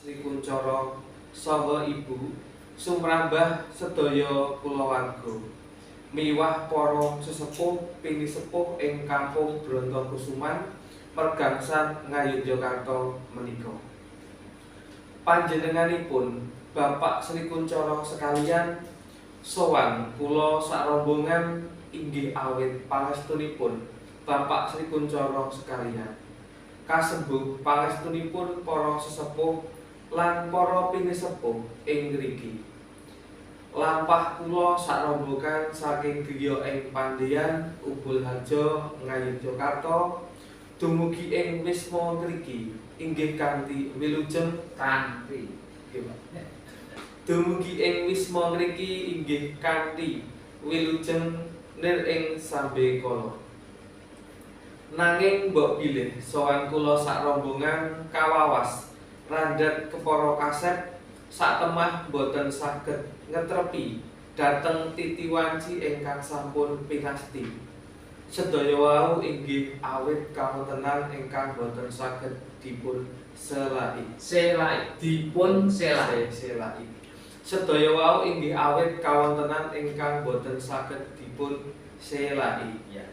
Sri Kuncara saha Ibu sumrambah sedaya kulawarga miwah para sesepuh pinisepuh ing kampung Brontokusuman, Mergangsan, Ngayogyakarta menika. Panjenenganipun Bapak Sri Kuncara sekalian, sowan kula sarombongan inggih awit pangestunipun Bapak Sri Kuncara sekalian. Kasembuh pangestunipun para sesepuh lan para pinisepuh ing ngriki. Lampah kula sarombongan saking griya ing Pandeyan, Umbulharjo, Ngayogyakarta dumugi ing wisma ngriki inggih kanthi wilujeng Kanthi. Nggih, Pak. Dumugi ing wisma ngriki inggih kanthi wilujeng nir ing sambekala. Nanging mbok bilih sowan kula sarombongan kawawas randhat kepara kasep satemah boten saged ngetrepi dhateng titi wanci ingkang sampun pinasti. Sedaya wau inggih awit kawontenan ingkang boten saged dipun selai. Selai, dipun selai. Selai. Sedaya wau inggih awit kawontenan ingkang boten saged dipun selai. Ya.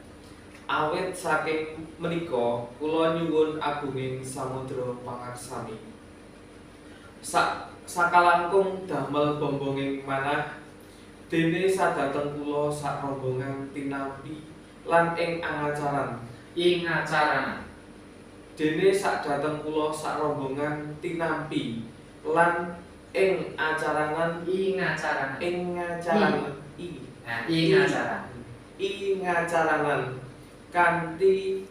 Awit saking menika kula nyuwun agunging samudra pangaksami. Sakalangkung damel bombonging manah dene sadateng kula sarombongan tinampi lan ing angacaran. Ing acarana. Dene sadateng kula sarombongan tinampi lan ing acaranan. Ing acarana. Ing ngacaranan i. Nah, ing acarana. Ing ngacaranan kanthi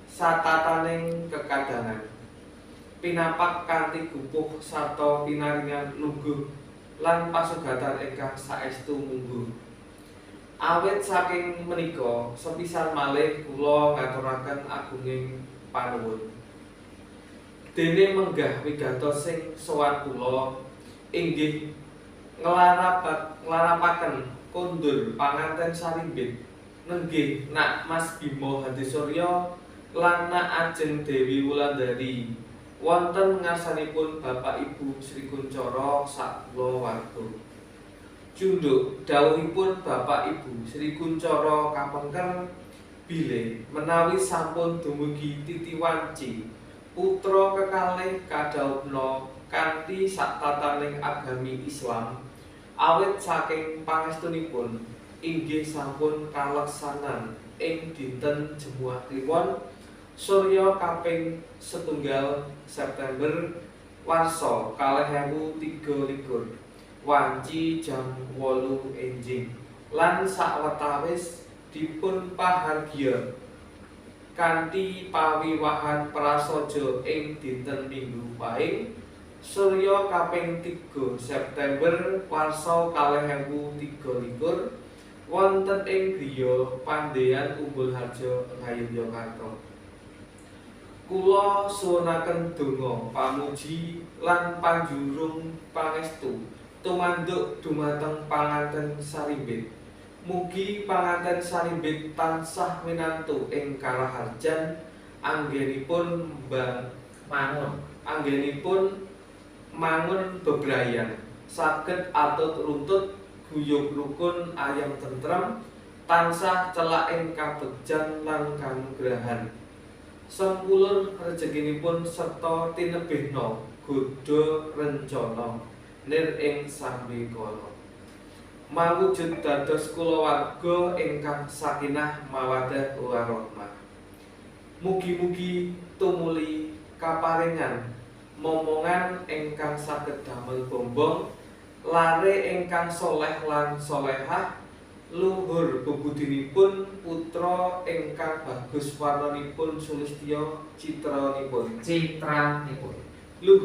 satataning kekadangan, pinapak kanthi gupuh sarta pinaringan lungguh lan pasugatan ingkang saestu mungguh. Awit saking menika sepisan malih kula ngaturaken agunging panuwun. Dene menggah wigatos sing sowan kula inggih nglarapaken kondur panganten sarimbit nenggih Nak Mas Bimo Hadisurya lan Nak Ajeng Dewi Wulandari wonten ngarsanipun Bapak Ibu Sri Kuncara sak kulawarga. Cunduk dawuhipun Bapak Ibu Sri Kuncara kapengker bilih menawi sampun dumugi titi wanci putra kekalih kadhaupna kanthi satataning agami Islam, awit saking pangestunipun inggih sampun kaleksanan ing dinten Jemuah Kliwon surya kaping 1 September warsa 2023 wanci jam 8 enjing lan sawetawis dipun pahargya kanthi pawiwahan prasaja ing dinten Minggu Paing surya kaping 3 September warsa 2023 wonten ing griya Pandeyan, Umbulharjo, Ngayogyakarta. Kula suwunaken donga pamuji lan panjurung pangestu tumanduk dumateng panganten sarimbit. Mugi panganten sarimbit tansah minantu ing karaharjan anggenipun mangun anggenipun mangun bebrayan, saged atut runtut guyub rukun ayem tentrem, tansah celak ing kabegjan lan kanugrahan. Sempulur rejekinipun serta tinebihna godha rencana nir ing sambekala. Mawujud dados kulawarga ingkang sakinah mawaddah warahmah. Mugi-mugi tumuli kaparingan momongan ingkang saged damel bombong, lare ingkang soleh lan solehah, luhur bebudinipun putra ingkang bagus warnanipun sulistya citranipun. Citranipun. Luhur.